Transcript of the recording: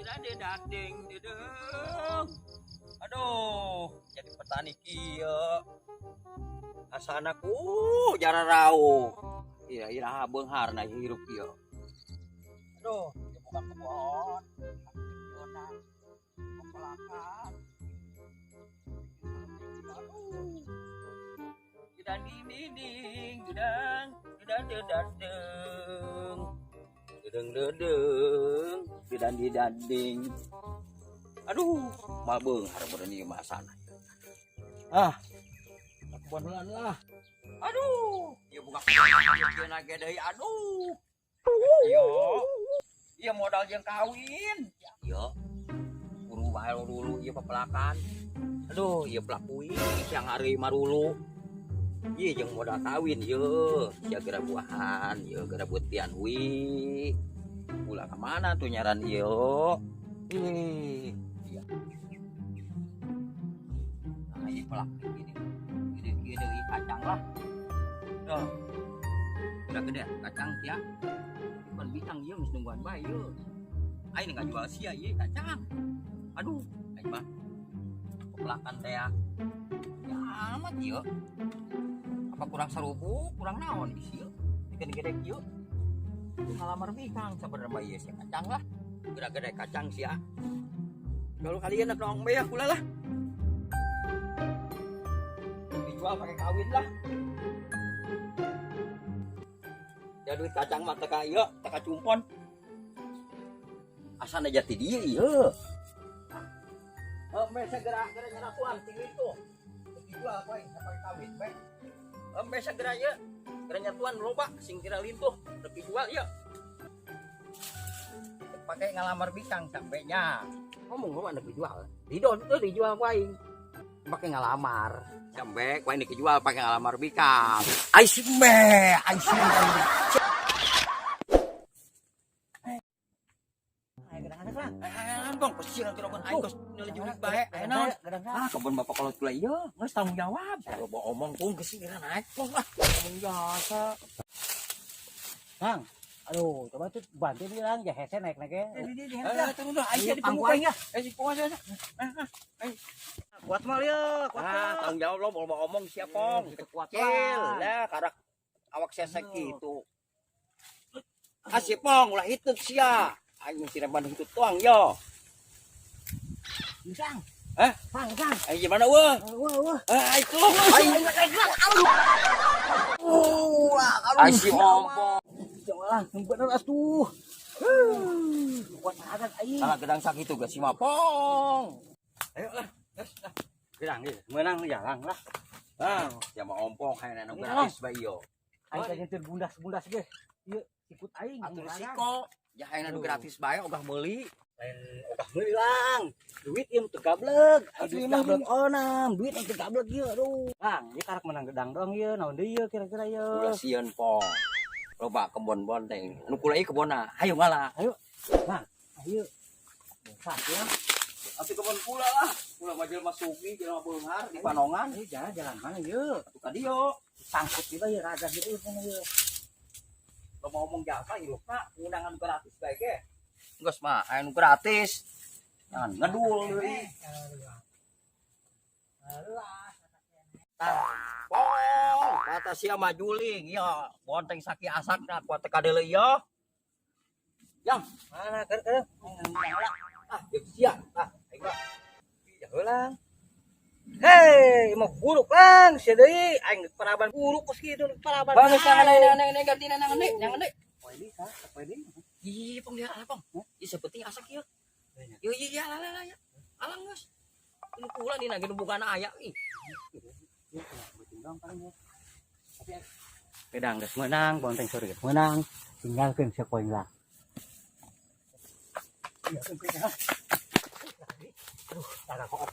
Ding ding. Aduh, jadi petani kieu. Asana ku jararau. Iya, iraha beungharna hirup kieu. Aduh, dia buka kebon. Pepelakan. Aduh. Dang ding ding ding, dang dang dang dang. Deng deng deng, dang dang ding. Aduh, mal beunghar bener ieu mah asana. Ah, kebon heula lah. Aduh, ieu buka ieu ge deui, aduh. Yo. Ieu modal jeung kawin. Yo. Buru bae dulu ieu pepelakan. Aduh, ieu pelak uing siang hari marulu. Ieu jeung modal kawin ye, sia geura buahan, ye geura beutian wi. Ulah ka mana tuh nyaran ieu? Ih, iya. Nah, ieu pelak gini. Gede gede kacang lah. Tuh. Udah gede kacang ya. Bukan bintang ieu geus nungguan bae ieu. Aing nggak jual sia ieu kacang. Aduh, aing mah pepelakan teh ya. Ya amat ieu. Apa kurang serupuk, kurang naon isi ieu. Gede-gede kieu. Ngalamar bikang sabenerna mah ieu sia kacang lah. Gede-gede kacang sia. Kalau kalian nak nong ya kula lah. Dijual pakai kawin lah. Ya duit kacang mah teka ieu, teka cumpon. Asana jati dia ieu. Oh, meh segera segera nyeratuan tinggi itu. Dijual apa yang pakai kawin, meh. Oh, meh segera ieu. Segera nyatuan loba sing kira lintuh, rek dijual ieu. Pakai ngalamar bikang sampainya. Ngomong ngomong anak dijual. Didon tuh dijual ku aing. Pakai ngalamar. Sampai ku aing dijual pakai ngalamar bikang. Ai si meh, ai si meh. Bang, pesian nanti rogon aing geus nyeli jurik bae. Aya naon? Ah, kebun bapak kalau kula ieu geus tanggung jawab. Kalau bawa omong pung geus kira naik pung ah. Ngomong biasa. Bang, aduh, coba tuh bantu dia lang, ya hese naik naik ya. Eh, turun dah, aing di Pangku punggung aing ya. Eh, si punggung aja. Kuat mal ya, kuat. Ah, tanggung jawab lo mau omong siapa pong. Kuat Kecil lah karak awak sesek gitu. Ah, si pong ulah hitut sia. Aing mesti reban hitut tuang yo. Sang. Eh? Sang, sang. Aing gimana weh? Wah, wah. Eh, aing tolong aing. Aing si ompong. Jangan bener atuh. Kuat adat aing. Salah gedang sakit tuh si mapong. Ayo lah, geus lah. Gedang ge, menang jalan lah. Ah, ya mau ompong hayang anu gratis bae ieu. Aing teh nyetir bundas-bundas ge. Ieu ikut aing. Atuh risiko. Ya hayang anu gratis bae ogah meuli. Lain ogah meuli lang. Duit ieu teu gableg. Duit gableg onam, duit teu gableg ieu aduh. Bang, ieu karak menang gedang doang ieu, naon deui ieu kira-kira ieu. Ulah sieun pong. Loba kebon bonteng. Anu kula ieu kebonna. Hayu ngalah. Ayo. Bang, ayo. Besar ya. Atuh kebon kula lah. Kula mah jelema sugi, jelema beunghar di Panongan. Ayo jalan jalan mana ieu? Atuh ka dieu. Sangkut tiba ieu raga gitu sana ieu. Lo mau ngomong jasa hirupna undangan gratis bae ge. Geus mah aya nu gratis. Jangan ngedul deui. Tah, pong, kata sia mah juling ya, bonteng saki asakna kuat teh kadeuleu ieu. Yang Mana keur keur. Ah, jeung sia. Ah, aing mah. Ya heula. Hei, mau buruk lang, sia deui aing paraban buruk kos kitu paraban. Bang, geus jangan neng neng ganti nang deui, nang deui. Poe deui ka, poe deui. Ih, pong dia alah, pong. Ih, sepenting asak ieu. Ieu ieu ya lah lah ya. Alang geus. Ini kula nih nagih bukan aya ih. Pedang geus meunang, bonteng sore geus meunang, tinggalkeun sia poe lah. Aduh, tara kok.